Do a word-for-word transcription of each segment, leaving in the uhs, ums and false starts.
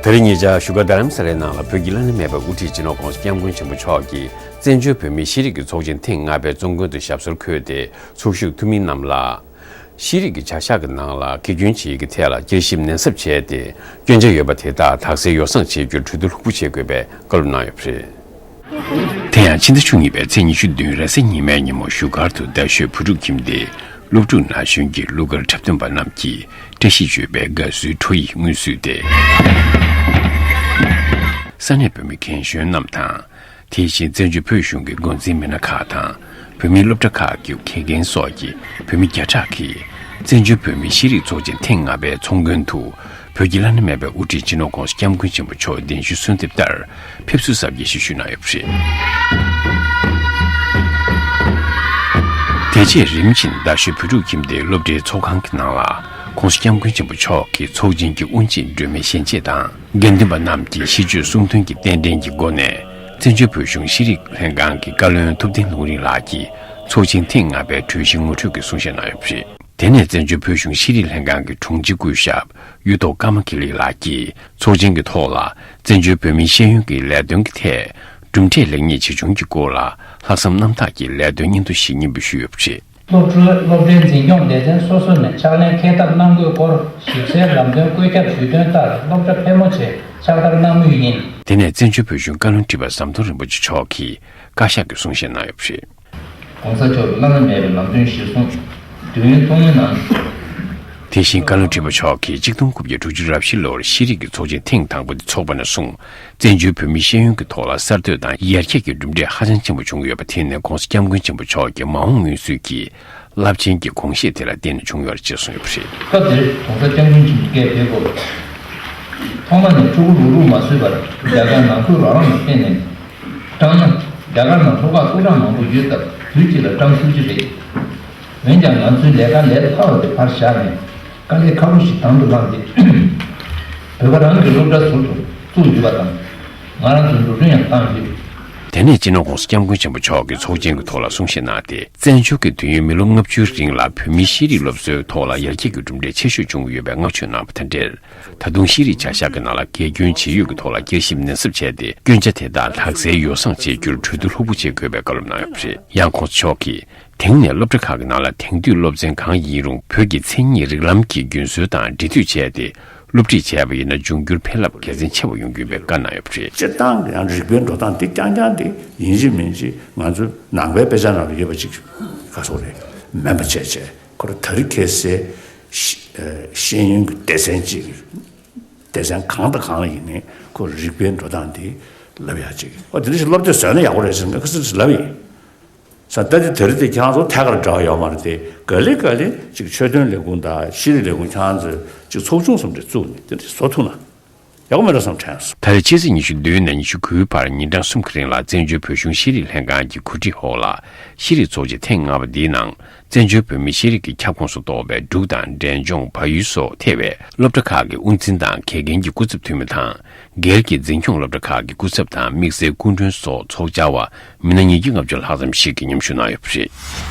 ད་རེས་ཉེ་ཆར་བཞུགས་སྒར་རྡ་རམ་ས་ལའི་ནང་ལ་བོད་ཀྱི་བླ་ན་མེད་པའི་དབུ་ཁྲིད་སྤྱི་ནོར་༸གོང་ས་༸སྐྱབས་མགོན་ཆེན་པོ་མཆོག་གིས་བཙན་བྱོལ་བོད་མིའི་ཤེས་རིག་གི་ཚོགས་ཆེན་ཐེངས་ལྔ་པའི་ཚོགས་མགོན་དུ་ཞབས་སོར་འཁོད་དེ། ཚོགས་ཞུགས་འཐུས་མི་རྣམས་ལ་ཤེས་རིག་གི་བྱ་གཞག་གི་ནང་ལ་དགེ་སྐྱོན་བྱེད་ཡུལ་གྱི་ཐད་ལ་དཔྱད་ཞིབ་ནན་གསབ་བྱས་ཏེ། སྐྱོན་ཆ་ཡོད་པ་དེ་དག་དག་སེལ་ཡོ་བསྲང་བྱེད་རྒྱུར་གྲོས་བསྡུར་ལྷུག་པོ་བྱེད་དགོས་པའི་བཀའ་སློབ་གནང་ཡོད་པ་རེད། དེ་ཡང་ཕྱི་ཟླ་བཅུ་གཉིས་པའི་ཚེས་ཉི་ཤུ་བདུན་རེས་གཟའ་ཉི་མའི་ཉིན་མོ་བཞུགས་སྒར་དུ་རྡ་ཤོད་བོད་ཕྲུག་ཁྱིམ་སྡེའི་སློབ་ཕྲུག་ན་གཞོན་གྱི་གླུ་གར་འཁྲབ་སྟོན་པ་རྣམས་ཀྱིས་བཀྲ་ཤིས་བརྗོད་པའི་དགའ་བསུའི་བྲོ་ཡིས་མངོན་གསོལ་ཏེ། ས་གནས་བོད་མི་རྒན་གཞོན་རྣམས་དང་། དེ་བཞིན་བཙན་བྱོལ་བོད་གཞུང་གི་འགོ་འཛིན་མི་སྣ་ཁག་དང་། བོད་མིའི་སློབ་གྲྭ་ཁག་གི་དགེ་རྒན་སོགས་ཀྱི་བོད་མི་བརྒྱ་ཕྲག་གིས་བཙན་བྱོལ་བོད་མིའི་ཤེས་རིག་ཚོགས་ཆེན་ཐེངས་ལྔ་པའི་ཚོགས་མགོན་དུ། བོད་ཀྱི་བླ་ན་མེད་པའི་དབུ་ཁྲིད་སྤྱི་ནོར་༸གོང་ས་༸སྐྱབས་མགོན་ཆེན་པོ་མཆོག་གདན་ཞུ་གསོལ་འདེབས་ལྟར་ཕེབས་བསུ་གཟབ་རྒྱས་ཤིག་ཞུས་གནང་ཡོད་པ་རེད། དེ་རྗེས་རིམ་བཞིན་རྡ་ཤོད་བོད་ཕྲུག་ཁྱིམ་སྡེའི་སློབ་གྲྭའི་ཚོགས་ཁང་གི་ནང་ལ་༸གོང་ས་༸སྐྱབས་མགོན་ཆེན་པོ་མཆོག་གིས་ཚོགས་ཆེན་གྱི་དབུ་འབྱེད་སྒྲོལ་མའི་ཞལ་འབྱེད་དང་། དགེ་འདུན་པ་རྣམས་ཀྱིས་ཤིས་བརྗོད་གསུང་འདོན་གྱི་རྟེན་འབྲེལ་གྱི་སྒོ་ནས། བཙན་བྱོལ་བོད་གཞུང་ཤེས་རིག་ལྷན་ཁང་གི་བཀའ་བློན་ཐུབ་བསྟན་ལུང་རིགས་ལགས་ཀྱིས་ཚོགས་ཆེན་ཐེངས་ལྔ་པའི་གྲོས་གཞི་ངོ་སྤྲོད་ཀྱི་གསུང་བཤད་གནང་ཡོད་པ་རེད། དེ་ནས་བཙན་བྱོལ་བོད་གཞུང་ཤེས་རིག་ལྷན་ཁང་གི་དྲུང་ཆེ་སྐུ་ཞབས་གཡུ་ཐོག་ཀརྨ་དགེ་ལེགས་ལགས་ཀྱིས་ཚོགས་ཆེན་གྱི་ཐོག་ལ་བཙན་བྱོལ་བོད་མིའི་ཤེས་ཡོན་གྱི་ལས་དོན་གྱི་ཐད་གྲུབ་འབྲས་ལེགས་ཉེས་ཇི་བྱུང་གི་སྐོར་ལ་ལྷག་བསམ་རྣམ་དག་གིས་ལས་དོན་སྙིང་བསྡུས་ཤིག་སྙན་འབུལ་ཞུས་ཡོད་པ་རེད། སློབ་ཕྲུག་སློབ་གྲྭའི་འཛིན་སྐྱོང་སྡེ་ཚན་སོ་སོ་ནས་ཕྱག་ལེན་འཁེལ་ཐབས་གནང་དགོས་སྐོར་ཞིབ་གསལ་ལམ་སྟོན་བཀོད་ཁྱབ་ཞུས་དོན་ལྟར་སློབ་གྲྭ་ཕལ་མོ་ཆེ་ཕྱག་བསྟར་གནང་མུས་ཡིན། དེ་ནས་བཙན་བྱོལ་བོད་གཞུང་བཀའ་བློན་ཁྲི་པ་ཟམ་གདོང་རིན་པོ་ཆེ་མཆོག་གིས་བཀའ་ཤག་གི་གསུང་བཤད་གནང་ཡོད་པ་རེད། ༸གོང་ས་མཆོག་གི་བླ་ན་མེད་པའི་ལམ་སྟོན་གཞིར་བཟུང་དུས་ཡུན་ཐུང་ངུའི་ནང་། དེ་བཞིན་བཀའ་བློན་ཁྲི་པ་མཆོག་གིས་གཅིག་སྟོང་དགུ་བརྒྱ་དྲུག་ཅུ་རེ་བཞི་ལོར་ཤེས་རིག་གི་ཚོགས་ཆེན་ཐེངས་དང་པོ་དེ་འཚོགས་པ་ནས་བཟུང་བཙན་བྱོལ་བོད་མིའི་ཤེས་ཡོན་གྱི་ཐོག་ལ་གསར་གཏོད་དང་ཡར་རྒྱས་ཀྱི་གྲུབ་འབྲས་ཧ་ཅང་ཆེན་པོ་བྱུང་ཡོད་པ་དེ་ནི་༸གོང་ས་༸སྐྱབས་མགོན་ཆེན་པོ་མཆོག་གི་མ་འོངས་མངོན་གསལ་གྱི་རླབས་ཆེན་གྱི་དགོངས་བཞེད་དེ་ལ་བརྟེན་ནས་བྱུང་ཡོད་ཅེས་གསུངས་ཡོད་པ་རེད། སྐབས་དེར་༸གོང་ས་༸སྐྱབས་མགོན་ཆེན་པོ་སྐད་ཕེབས་སྐབས། ཐོག་མ་ནས་ཕྲུ་གུ་རུག་རུག་མ་བཟོས་པར་རྒྱ་གར་ནང་ཁུལ་རོགས་རམ་ལ་བརྟེན་ནས་བཀྲམ་ན། རྒྱ་གར་ནང་ལྷོ་ཁ་ཕུ་གྲང་མང་པོ་ཡོད་སྟབས་དུས་གཅིག་ལ་བཀྲམ་ཐུབ་ཀྱི་རེད། འོན་ཀྱང་ང་ཚོའི་ལས་ཀ་ལས་སླ་བ་དེ་ཕར་བཞག་ནས་དཀའ་ལས་ཁག་པོ་ཞིག་དང་དུ་བླངས་ཏེ། བོད་པ་རང་གི་སློབ་གྲྭ་ཟུར་དུ་བཙུགས་ཡོད་པ་དང་། ང་རང་ཚོས་འགྲོ་གྲོན་ཡང་བཏང་ཡོད། དེ་ནས་སྤྱི་ནོར་༸གོང་ས་༸སྐྱབས་མགོན་ཆེན་པོ་མཆོག་གིས་ཚོགས་ཆེན་གྱི་ཐོག་ལ་གསུང་བཤད་གནང་སྟེ། བཙན་བྱོལ་གྱི་དུས་ཡུན་མི་ལོ་ལྔ་བཅུའི་རིང་ལ་བོད་མིའི་ཤེས་རིག་སློབ་གསོའི་ཐོག་ལ་ཡར་རྒྱས་ཀྱི་གྲུབ་འབྲས་ཆེ་ཤོས་བྱུང་ཡོད་པའི་བསྔགས་བརྗོད་གནང་བ་དང་འབྲེལ། ད་དུང་ཤེས་རིག་བྱ་གཞག་གི་ནང་ལ་དགེ་སྐྱོན་ཇི་ཡོད་ཀྱི་ཐོག་ལ་དཔྱད་ཞིབ་ནན་གསབ་བྱས་ཏེ། སྐྱོན་ཆ་དེ་དག་དག་སེལ་ཡོ་བསྲང་བྱེད་རྒྱུར་གྲོས་བསྡུར་ལྷུག་པོ་བྱེད་དགོས་པའི་བཀའ་སློབ་གནང་ཡོད་པ་རེད། ཡང་༸གོང་ས་མཆོག་གིས། དེང་ནས་སློབ་གྲྭ་ཁག་གི་ནང་ལ་དེང་དུས་སློབ་ཚན་གང་ཡིན་རུང་བོད་ཀྱི་མཚན་ཉིད་རིགས་ལམ་གྱི་རྒྱུན་སྲོལ་དང་འབྲེལ་མཐུད་བྱས་ཏེ། སློབ་ཁྲིད་བྱས་པ་ཡིན་ན་འབྱུང་འགྱུར་ཕན་རླབས་དགེ་མཚན་ཆེ་བ་ཡོང་རྒྱུ་ཡིན་པའི་བཀའ་གནང་ཡོད་པ་རེད། སྤྱིར་བཏང་གི་ཡང་རིག་པའི་འགྲོ་སྟངས་འདི་རྐྱང་རྐྱང་དེ་ཡིན་གཅིག་མིན་གཅིག་ང་ཚོའི་ནང་པའི་དཔེ་ཆ་ནང་ལ་ཡོད་པ་ཅིག་ག་སོགས་རེད། མིན་པ་བྱས་བྱས་ཁོ་རང་དེ་རིང་ཁ་སང་ཤེས་ཡོན་གྱི་སྡེ་ཚན་གཅིག་སྡེ་ཚན་གང་དང་གང་ལ་ཡིན་ནའི་ཁོ་རིག་པའི་འགྲོ་སྟངས་འདི་ལབ་ཡག་ཅིག་ཨོ་དེ་འདྲ་ཞིག་སློབ་དེབ་བཟོས་ན་ཡག་པོ་རེད་ཟེར་ནས་ཁ་སང་ལབ་ཡིན། ས་ད་དེ་དེ་རིང་དེ་ཁྱེད་རང་ཚོ་ཐད་ཀར་འབྲེལ་བ་ཡོད་མ་རེད་དེ། ག་ལེ་ག་ལེ་ཅིག་ཆོས་དོན་ལས་ཁུངས་དང་ཤེས་རིག་ལས་ཁུངས་ཁྱེད་རང་ཚོས་ཅིག་ཚོགས་ཆུང་གསུམ་དེ་བཙུགས་ནས་དེ་འདྲ་བཟོ་ཐུབ་ན་ཡག་པོ་མེད་འགྲོ་བསམ་དྲན་སོང་། ད་རེས་ཕྱི་ཚེས་ཉི་ཤུ་བདུན་ནས་ཉི་ཤུ་དགུའི་བར་ཉིན་གྲངས་གསུམ་གྱི་རིང་ལ་བཙན་བྱོལ་བོད་གཞུང་ཤེས་རིག་ལྷན་ཁང་གི་གོ་སྒྲིག་འོག་ལ་ཤེས་རིག་ཚོགས་ཆེན་ཐེངས་ལྔ་པ་འདིའི་ནང་། བཙན་བྱོལ་བོད་མིའི་ཤེས་རིག་གི་ཁྱབ་ཁོངས་སུ་གཏོགས་པའི་འབྲུག་དང་འབྲས་ལྗོངས་བལ་ཡུལ་སོགས་ཐེ་བའི་སློབ་གྲྭ་ཁག་གི་དབུ་འཛིན་དང་དགེ་རྒན་གྱི་སྐུ་ཚབ་འཐུས་མི་དང་། སྒེར་གྱི་འཛིན་སྐྱོང་སློབ་གྲྭ་ཁག་གི་སྐུ་ཚབ་དང་དམིགས་བསལ་སྐུ་མགྲོན་སོགས་ཚོགས་བཅར་བ་མི་སྣ་ཉིས་བརྒྱ་ལྔ་བཅུ་ལྷག་ཙམ་ཞིག་གིས་མཉམ་ཞུགས་གནང་ཡོད་པ་རེད།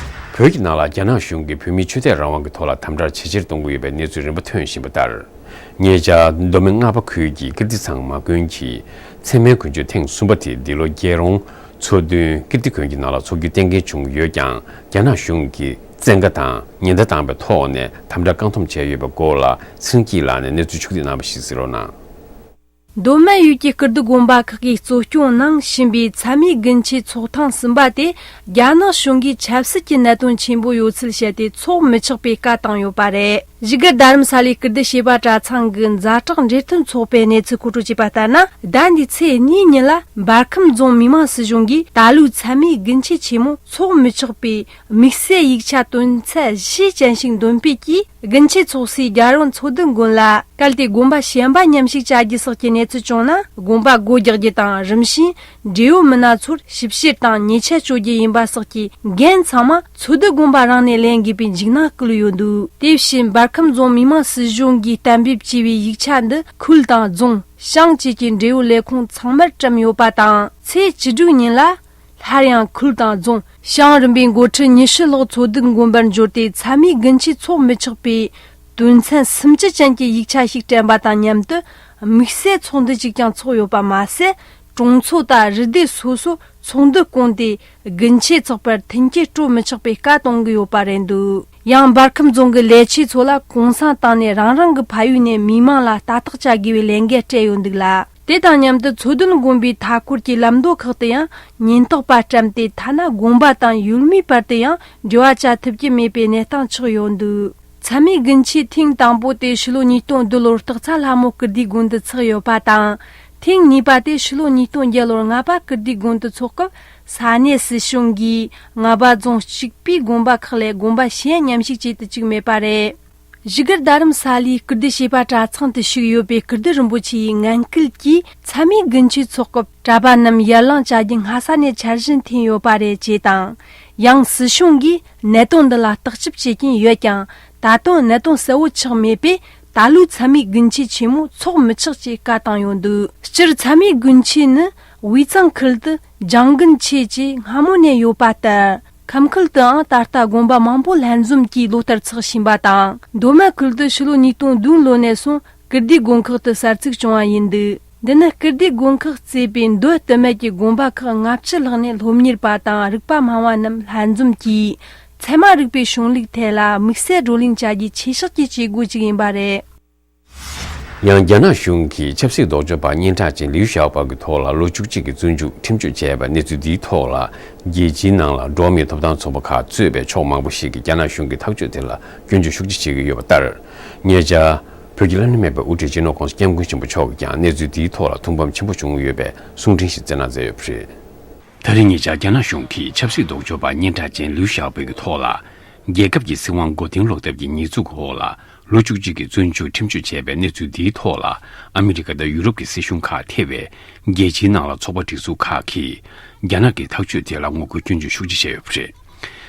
བོད་ཀྱི་ནང་ལ་རྒྱ་ནག་གཞུང་གིས་བོད་མིའི་ཆོས་དད་རང་དབང་གི་ཐོག་ལ་དམ་དྲག་ཇེ་ཆེར་གཏོང་གི་ཡོད་པའི་གནས་ཚུལ་རིམ་པ་ཐོན་བཞིན་པ་ལྟར། ཉེ་ཆར་མདོ་སྨད་རྔ་པ་ཁུལ་གྱི་ཀིརྟི་ཚང་མ་དགོན་གྱི་མཚན་སྨད་དགུན་ཆོས་ཐེངས་གསུམ་པ་དེ་འདི་ལོ་རྒྱལ་རོང་མཚོ་སྟོན་ཀིརྟི་དགོན་གྱི་ནང་ལ་འཚོགས་རྒྱུ་གཏན་འཁེལ་བྱུང་ཡོད་ཀྱང་། རྒྱ་ནག་གཞུང་གིས་བཙན་བཀའ་དང་ཉེན་བརྡ་བཏང་བའི་ཐོག་ནས་དམ་དྲག་བཀག་སྡོམ་བྱས་ཡོད་པའི་སྐོར་ལ་ཚེ་རིང་སྐྱིད་ལགས་ནས་གནས་ཚུལ་ཕྱོགས་བསྒྲིགས་གནང་བ་ཞིག་གཟིགས་རོགས་གནང་། མདོ་སྨད་ཡུལ་གྱི་ཀིརྟི་དགོན་པ་ཁག་གིས་གཙོ་སྐྱོང་གནང་བཞིན་པའི་མཚན་སྨད་དགུན་ཆོས་ཚོགས་ཐེངས་གསུམ་པ་དེ་རྒྱ་ནག་གཞུང་གིས་ཆབ་སྲིད་ཀྱི་གནད་དོན་ཆེན་པོ་ཡོད་ཚུལ་བཤད་དེ་འཚོགས་མི་ཆོག་པའི་བཀའ་བཏང་ཡོད་པ་རེད། བཞུགས་སྒར་རྡ་རམ་ས་ལའི་ཀིརྟི་བྱེས་པ་གྲྭ་ཚང་གི་ཛ་དྲག་འབྲེལ་མཐུད་ཚོགས་པས་གནས་ཚུལ་མཁོ་སྤྲོད་བྱས་པ་ལྟར་ན། ཟླ་འདིའི་ཚེས་གཉིས་ཉིན་ལ་འབར་ཁམས་རྫོང་མི་དམངས་སྲིད་གཞུང་གིས་ད་ལོའི་མཚན་སྨད་དགུན་ཆོས་ཆེན་མོ་འཚོགས་མི་ཆོག་པའི་དམིགས་བསལ་ཡིག་ཆ་དོན་ཚན་བཞི་ཅན་ཞིག་འདོན་སྤེལ་གྱིས། དགུན་ཆོས་ཚོགས་སའི་རྒྱལ་རོང་མཚོ་སྟོན་དགོན་ལ་གལ་ཏེ་དགོན་པ་གཞན་པ་མཉམ་ཞུགས་བྱ་རྒྱུ་སོགས་ཀྱི་གནས་ཚུལ་བྱུང་ན། དགོན་པ་སྒོ་རྒྱག་རྒྱུ་དང་། རིམ་བཞིན་འབྲེལ་ཡོད་མི་སྣ་ཚོར་ཞིབ་བཤེར་དང་ཉེས་ཆད་གཅོད་རྒྱུ་ཡིན་པ་སོགས་ཀྱི་འགན་ཚང་མ་མཚོ་སྟོན་དགོན་པ་རང་ནས་ལེན་དགོས་པའི་འཇིགས་སྣང་བསྐུལ་ཡོད་འདུག་དེ་བཞིན་འབར་ཁམས་རྫོང་མི་དམངས་སྲིད་གཞུང་གིས་གཏན་འབེབས་བྱས་པའི་ཡིག་ཆ་འདི་ཁུལ་དང་རྫོང་། ཤང་བཅས་ཀྱི་འབྲེལ་ཡོད་ལས་ཁུངས་ཚང་མར་བཀྲམ་ཡོད་པ་དང་། ཚེས་བཅུ་དྲུག་ཉིན་ལ། སླར་ཡང་ཁུལ་དང་རྫོང་། ཤང་རིམ་པའི་འགོ་ཁྲིད་ཉི་ཤུ་ལྷག་མཚོ་སྟོན་དགོན་པར་འབྱོར་ཏེ། མཚན་སྨད་དགུན་ཆོས་འཚོགས་མི་ཆོག་པའི་ དོན་ཚན་སུམ་ཅུ་ཅན་གྱི་ཡིག་ཆ་ཞིག་དྲན་པ་དང་མཉམ་དུ། དམིགས་བསལ་ཚོགས་འདུ་ཅིག་ཀྱང་ཚོགས་ཡོད་པ་མ་ཟད། གྲོང་ཚོ་དང་རུ་སྡེ་སོ་སོ་ཚོགས་འདུ་བསྐོངས་ཏེ། དགུན་ཆོས་ཚོགས་པར་མཐུན་རྐྱེན་སྤྲོད་མི་ཆོག་པའི་བཀའ་གཏོང་གི་ཡོད་པ་རེད་འདུག་ཡང་འབར་ཁམས་རྫོང་གི་ལས་བྱེད་ཚོ་ལ་གུང་སེང་བཏང་ནས། རང་རང་གི་ཕ་ཡུལ་ནས་མི་མང་ལ་ལྟ་རྟོག་བྱ་དགོས་པའི་ལས་འགན་སྤྲད་ཡོད་འདུག་ལ། དེ་དང་མཉམ་དུ་མཚོ་སྡོང་དགོན་པའི་མཐའ་འཁོར་གྱི་ལམ་མདོ་ཁག་ཏུ་ཡང་ཉེན་རྟོག་པ་བཀྲམ་སྟེ། ཐ་ན་དགོན་པ་དང་ཡུལ་མིའི་བར་དུ་ཡང་འབྲེལ་བ་བྱ་ཐུབ་ཀྱི་མེད་པའི་གནས་སྟངས་ཆགས་ཡོད་འདུག་མཚན་མོའི་དགུན་ཆོས་ཐེངས་དང་པོ་དེ་ཕྱི་ལོ་ཉིས་སྟོང་བདུན་ལོར་སྟག་ཚང་ལྷ་མོ་ཀིརྟིའི་དགོན་དུ་ཚོགས་ཡོད་པ་དང་། ཐེངས་གཉིས་པ་དེ་ཕྱི་ལོ་ཉིས་སྟོང་བརྒྱད་ལོར་རྔ་པ་ཀིརྟིའི་དགོན་དུ་ཚོགས་སྐབས། ས་གནས་སྲིད་གཞུང་གིས་རྔ་པ་རྫོང་གཅིག་པུའི་དགོན་པ་ཁག་ལས་དགོན་པ་གཞན་མཉམ་ཞུགས་བྱེད་དུ་བཅུག་མེད་པ་རེད། བཞུགས་སྒར་རྡ་རམ་ས་ལའི་ཀིརྟི་བྱེས་པ་གྲྭ་ཚང་དུ་བཞུགས་ཡོད་པའི་ཀིརྟི་རིན་པོ་ཆེ་ཡིས་ངན་སྐུལ་གྱིས། མཚན་མོའི་དགུན་ཆོས་ཚོགས་སྐབས་གྲྭ་པ་རྣམས་ཡར་ལངས་བྱ་རྒྱུ་སྔ་ས་ནས་འཆར་གཞི་འཐེན་ཡོད་པ་རེད་ཅེས་དང་། ཡང་སྲིད་གཞུང་གིས་གནད་དོན་འདི་ལ་བརྟག་ཞིབ་བྱེད་ཀྱིན་ཡོད་ཀྱང་། ད་དུང་གནད་དོན་གསལ་བོ་ཆགས་མེད་པས། ད་ལོའི་མཚན་མོའི་དགུན་ཆོས་ཆེན་མོ་འཚོགས་མི་ཆོག་ཅེས་བཀའ་བཏང་ཡོད་འདུག་སྤྱིར་མཚན་མོའི་དགུན་ཆོས་ནི། དབུས་གཙང་ཁུལ་དུ་བྱང་དགུན་ཆོས་ཅེས་སྔ་མོ་ནས་ཡོད་པ་ལྟར། ཁམས་ཁུལ་དུའང་ད་ལྟ་དགོན་པ་མང་པོ་ལྷན་འཛོམས་ཀྱིས་ལོ་ལྟར་འཚོགས་བཞིན་པ་དང་། མདོ་སྨད་ཁུལ་དུ་ཕྱི་ལོ་ཉིས་སྟོང་བདུན་ལོ་ནས་བཟུང་ཀིརྟིའི་དགོན་ཁག་ཏུ་གསར་ཚུགས་བྱུང་བ་ཡིན་འདུག་འདི་ནི་ཀིརྟིའི་དགོན་ཁག་གཙོས་པའི་མདོ་སྟོད་སྨད་ཀྱི་དགོན་པ་ཁག་ལྔ་བཅུ་ལྷག་ནས་སློབ་གཉེར་པ་དང་རིག་པ་སྨྲ་བ་རྣམས་ལྷན་འཛོམས་ཀྱིས། ཚད་མ་རིག་པའི་གཞུང་ལུགས་ཐད་ལ་དམིགས་བསལ་བགྲོ་གླེང་བྱ་རྒྱུའི་ཆེད་བཞག་གི་བྱེད་སྒོ་ཅིག་ཡིན་པ་རེད། ཡང་རྒྱ་ནག་གཞུང་གིས་ཆབ་སྲིད་ལྡོག་ཕྱོགས་པ་སྙན་གྲགས་ཅན་ལིའུ་ཞའོ་པོ་གི་ཐོག་ལ་ལོ་བཅུ་གཅིག་གི་བཙོན་འཇུག་ཁྲིམས་གཅོད་བྱས་པའི་གནས་ཚུལ་འདིའི་ཐོག་ལ། རྒྱལ་སྤྱིའི་ནང་ལ་འགྲོ་བ་མིའི་ཐོབ་ཐང་ཚོགས་པ་ཁག་གཙོས་པའི་ཕྱོགས་མང་པོ་ཞིག་གིས་རྒྱ་ནག་གཞུང་གི་ཐག་གཅོད་དེ་ལ་སྐྱོན་བརྗོད་ཤུགས་ཆེ་བྱེད་ཀྱི་ཡོད་པ་ལྟར། ཉེ་ཆར། བོད་ཀྱི་བླ་ན་མེད་པའི་དབུ་ཁྲིད་སྤྱི་ནོར་༸གོང་ས་༸སྐྱབས་མགོན་ཆེན་པོ་མཆོག་གིས་ཀྱང་གནས་ཚུལ་འདིའི་ཐོག་ལ་ཐུགས་ཕམ་ཆེན་པོ་བྱུང་ཡོད་པའི་གསུང་འཕྲིན་ཞིག་བསྩལ་གནང་མཛད་ཡོད་པ་རེད། ད་རེས་ཉེ་ཆར་རྒྱ་ནག་གཞུང་གིས་ཆབ་སྲིད་ལྡོག་ཕྱོགས་པ་སྙན་གྲགས་ཅན་ལིའུ་ཞའོ་པོ་གི་ཐོག་ལ། རྒྱལ་ཁབ་ཀྱི་སྲིད་དབང་མགོ་རྟིང་སློག་ཐབས་ཀྱི་ཉེས་འཛུགས་འོག་ལ་ལོ་བཅུ་གཅིག་གི་བཙོན་འཇུག་ཁྲིམས་གཅོད་བྱས་པའི་གནས་ཚུལ་འདིའི་ཐོག་ལ། ཨ་མི་རི་ཀ་དང་ཡུ་རོབ་ཀྱི་སྲིད་གཞུང་ཁག་ཐེ་བའི་རྒྱལ་སྤྱིའི་ནང་ལ་ཚོགས་པ་སྒྲིག་འཛུགས་ཁག་གིས་རྒྱ་ནག་གི་ཐག་གཅོད་དེ་ལ་ངོ་རྒོལ་སྐྱོན་བརྗོད་ཤུགས་ཆེ་བྱས་ཡོད་པ་རེད།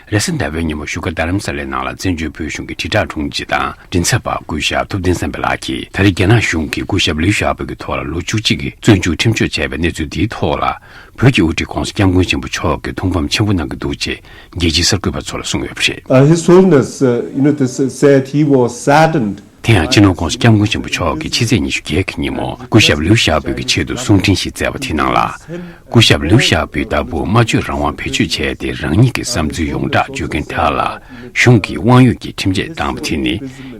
རེས་གཟའ་ཟླ་བའི་ཉིན་མོ་བཞུགས་སྒར་རྡ་རམ་ས་ལའི་ནང་ལ་བཙན་བྱོལ་བོད་གཞུང་གི་དྲིལ་བསྒྲགས་དྲུང་ཆེ་དང་མགྲིན་ཚབ་པ་སྐུ་ཞབས་ཐུབ་བསྟན་བསམ་འཕེལ་ལགས་ཀྱིས། ད་རེས་རྒྱ་ནག་གཞུང་གིས་སྐུ་ཞབས་ལིའུ་ཞའོ་པོ་གི་ཐོག་ལ་ལོ་བཅུ་གཅིག་གི་བཙོན་འཇུག་ཁྲིམས་གཅོད་བྱས་པའི་གནས་ཚུལ་འདིའི་ཐོག་ལ། བོད་ཀྱི་དབུ་ཁྲིད་༸གོང་ས་༸སྐྱབས་མགོན་ཆེན་པོ་མཆོག་གིས་ཐུགས་ཕམ་ཆེན་པོ་གནང་གི་འདུག་ཅེས་རྒྱལ་སྤྱིའི་གསར་འགོད་པ་ཚོ་ལ་གསུངས་ཡོད་པ་རེད། Uh, His Holiness, uh, you know, this, uh, said he was saddened. དེ་ཡང་སྤྱི་ནོར་༸གོང་ས་༸སྐྱབས་མགོན་ཆེན་པོ་མཆོག་གིས་ཕྱི་ཚེས་ཉི་ཤུ་བརྒྱད་ཀྱི་ཉིན་མོ་སྐུ་ཞབས་ལིའུ་ཞའོ་པོ་གི་ཆེད་དུ་གསུང་འཕྲིན་ཞིག་བསྩལ་བ་དེའི་ནང་ལ། སྐུ་ཞབས་ལིའུ་ཞའོ་པོས་ལྟ་བུ་སྨྲ་བརྗོད་རང་དབང་བེད་སྤྱོད་བྱས་ཏེ་རང་ཉིད་ཀྱི་བསམ་ཚུལ་ཡོངས་བསྒྲགས་བརྗོད་མཁན་དག་ལ་གཞུང་གིས་དབང་ཡོད་ཀྱི་ཁྲིམས་ཆད་བཏང་བ་དེ་ནི།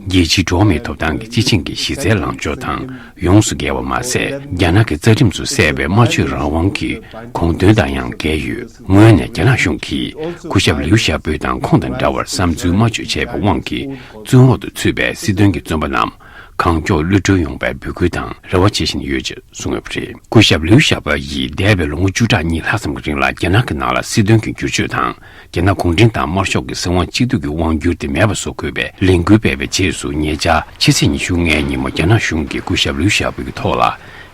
རྒྱལ་སྤྱིའི་འགྲོ་བ་མིའི་ཐོབ་ཐང་གི་སྤྱི་ཆིངས་ཀྱི་གཞི་རྩའི་ལངས་ཕྱོགས་དང་ཡོངས་སུ་འགལ་བ་མ་ཟད། རྒྱ་ནག་གི་རྩ་ཁྲིམས་སུ་གསལ་བའི་སྨྲ་བརྗོད་རང་དབང་གི་དགོངས་དོན་དང་ཡང་འགལ་ཡོད། ངོས་ནས་རྒྱ་ནག་གཞུང་གིས་སྐུ་ཞབས་ལིའུ་ཞའོ་པོ་དང་ཁོང་དང་འདྲ་བར་བསམ་ཚུལ་སྨྲ་བརྗོད་བྱས་པའི་དབང་གིས་བཙོན་འོག་ཏུ་ཚུད་པའི་སྲིད་དོན་གྱི་བཙོན་པ་རྣམས་གང་མགྱོགས་གློད་གྲོལ་ཡོང་བའི་འབོད་སྐུལ་དང་རེ་བ་བྱེད་བཞིན་ཡོད་ཅེས་གསུངས་ཡོད་པ་རེད། སྐུ་ཞབས་ལིའུ་ཞའོ་པོ་ཡིས་འདས་པའི་ལོ་ངོ་བཅུ་ཕྲག་གཉིས་ལྷག་ཙམ་གྱི་རིང་ལ་རྒྱ་ནག་གི་ནང་ལ་སྲིད་དོན་གྱི་བསྒྱུར་བཅོས་དང་། རྒྱ་ནག་གུང་ཁྲན་ཏང་དམར་ཤོག་གི་སྲིད་དབང་གཅིག་སྡུད་ཀྱི་དབང་སྒྱུར་དེ་མེད་པ་བཟོ་དགོས་པའི་ལས་འགུལ་སྤེལ་བའི་རྗེས་སུ། ཉེ་ཆར་ཕྱི་ཚེས་ཉི་ཤུ་ལྔའི་ཉིན་མོ་རྒྱ་ནག་གཞུང་གིས་སྐུ་ཞབས་ལིའུ་ཞའོ་པོ་གི་ཐོག་ལ།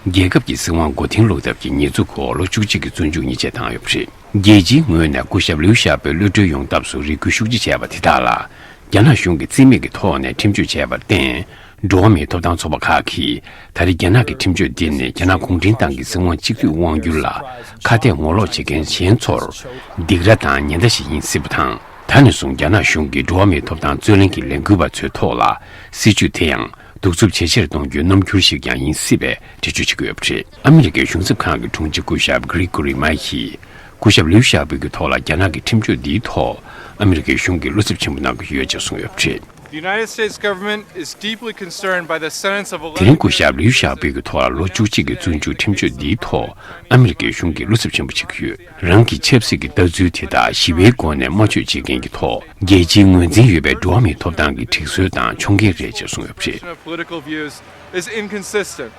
རྒྱལ་ཁབ་ཀྱི་སྲིད་དབང་མགོ་རྟིང་སློག་ཐབས་ཀྱི་ཉེས་འཛུགས་འོག་ལོ་བཅུ་གཅིག་གི་བཙོན་འཇུག་ཉེས་ཆད་བཏང་ཡོད་པ་རེད། རྒྱལ་སྤྱིའི་ངོས་ནས་སྐུ་ཞབས་ལིའུ་ཞའོ་པོའི་གློད་གྲོལ་ཡོང་ཐབས་སུ་རེ་སྐུལ་ཤུགས་ཆེ་བྱས་པ་དེ་དག་ལ། རྒྱ་ནག་གཞུང་གིས་རྩིས་མེད་ཀྱི་ཐོག་ནས་ཁྲིམས་གཅོད་བྱས་པར་བརྟེན། འགྲོ་བ་མིའི་ཐོབ་ཐང་ཚོགས་པ་ཁག་གིས་ད་རེས་རྒྱ་ནག་གི་ཁྲིམས་གཅོད་འདི་ནི་རྒྱ་ནག་གུང་ཁྲན་ཏང་གི་སྲིད་དབང་གཅིག་སྡུད་དབང་སྒྱུར་ལ་ཁ་གཏད་ངོ་ལོག་བྱེད་མཁན་གཞན་ཚོར་སྡིགས་ར་དང་ཉེན་བརྡ་ཞིག་ཡིན་སྲིད་པ་དང་། ད་ནས་བཟུང་རྒྱ་ནག་གཞུང་གིས་འགྲོ་བ་མིའི་ཐོབ་ཐང་རྩོད་ལེན་གྱི་ལས་འགུལ་བ་ཚོའི་ཐོག་ལ་སྲིད་བྱུས་དེ་ཡང་གདུག་རྩུབ་ཇེ་ཆེར་གཏོང་རྒྱུའི་རྣམ་འགྱུར་ཞིག་ཀྱང་ཡིན་སྲིད་པའི་འགྲེལ་བརྗོད་བྱེད་ཀྱི་ཡོད་པ་རེད། ཨ་མི་རི་ཀའི་གཞུང་ཚབ་ཁང་གི་དྲུང་ཆེ་སྐུ་ཞབས་གྷི་རི་གོ་རི་མཱི་ཡིས། སྐུ་ཞབས་ལིའུ་ཞའོ་པོ་གི་ཐོག་ལ་རྒྱ་ནག་གི་ཁྲིམས་གཅོད་འདིའི་ཐོག་ཨ་མི་རི་ཀའི་གཞུང་གིས་བློ་འཚབ་ཆེན་པོ་གནང་གི་ཡོད་ཅེས་གསུངས་ཡོད་པ་རེད། The United States government is deeply concerned by the sentence of eleven years. དེ་རིང་སྐུ་ཞབས་ལིའུ་ཞའོ་པོ་གི་ཐོག་ལ་ལོ་བཅུ་གཅིག་གི་བཙོན་འཇུག་ཁྲིམས་གཅོད་འདིའི་ཐོག་ཨ་མི་རི་ཀའི་གཞུང་གིས་བློ་འཚབ་ཆེན་པོ་བྱེད་ཀྱི་ཡོད། རང་གི་ཆབ་སྲིད་ཀྱི་ལྟ་ཚུལ་དེ་དག་ཞི་བའི་སྒོ་ནས་སྨྲ་བརྗོད་བྱེད་མཁན་གྱི་ཐོག་རྒྱལ་སྤྱིའི་ངོས་འཛིན་ཡོད་པའི་འགྲོ་བ་མིའི་ཐོབ་ཐང་གི་སྒྲིག་སྲོལ་དང་ཕྱོགས་འགལ་རེད་ཅེས་གསུངས་ཡོད་པ་རེད། Of political views is inconsistent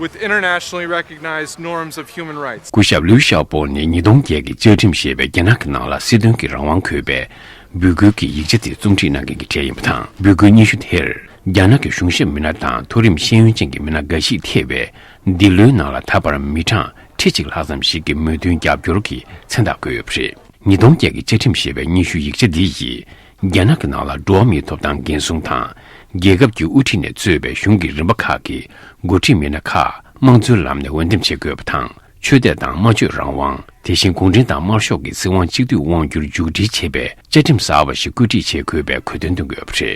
with internationally recognized norms of human rights. སྐུ་ཞབས་ལིའུ་ཞའོ་པོ་ནི་ཉིས་སྟོང་བརྒྱད་ཀྱི་བཅའ་ཁྲིམས་ཞེས་པའི་རྒྱ་ནག་གི་ནང་ལ་སྲིད་དོན་གྱི་རང་དབང་འཁོད་པའི་འབོད་སྐུལ་གྱི་ཡིག་ཆ་དེ་རྩོམ་སྒྲིག་གནང་མཁན་གྱི་གྲས་ཡིན་པ་དང་། འབོད་སྐུལ་སྙན་ཞུ་དེར་རྒྱ་ནག་གི་གཞུང་ཞབས་མི་སྣ་དང་མཐོ་རིམ་ཤེས་ཡོན་ཅན་གྱི་མི་སྣ་འགའ་ཞིག་ཐེ་བའི་འདི་ལོའི་ནང་ལ་ད་བར་མི་གྲངས་ཁྲི་གཅིག་ལྷག་ཙམ་ཞིག་གིས་མོས་མཐུན་རྒྱབ་སྐྱོར་གྱི་མཚན་རྟགས་བཀོད་ཡོད་པ་རེད། ཉིས་སྟོང་བརྒྱད་ཀྱི་བཅའ་ཁྲིམས་ཞེས་པའི་སྙན་ཞུ་ཡིག་ཆ་འདི་ཡིས། རྒྱ་ནག་གི་ནང་ལ་འགྲོ་བ་མིའི་ཐོབ་ཐང་འགན་སྲུང་དང་། རྒྱལ་ཁབ་ཀྱི་དབུ་ཁྲིད་ནས་གཙོས་པའི་གཞུང་གི་རིམ་པ་ཁག་གི་འགོ་ཁྲིད་མི་སྣ་ཁག་དམངས་གཙོའི་ལམ་ནས་འོས་འདེམས་བྱེད་དགོས་པ་དང་། ཆོས་དད་དང་སྨྲ་བརྗོད་རང་དབང་། དེ་བཞིན་གུང་ཁྲན་ཏང་དམར་ཤོག་གི་སྲིད་དབང་གཅིག་སྡུད་དབང་སྒྱུར་མཇུག་སྒྲིལ་བྱེད་པའི་བཅའ་ཁྲིམས་གསར་པ་ཞིག་བཀོད་སྒྲིག་བྱེད་དགོས་པའི་དགོས་འདུན་བཏོན་གྱི་ཡོད་པ་རེད།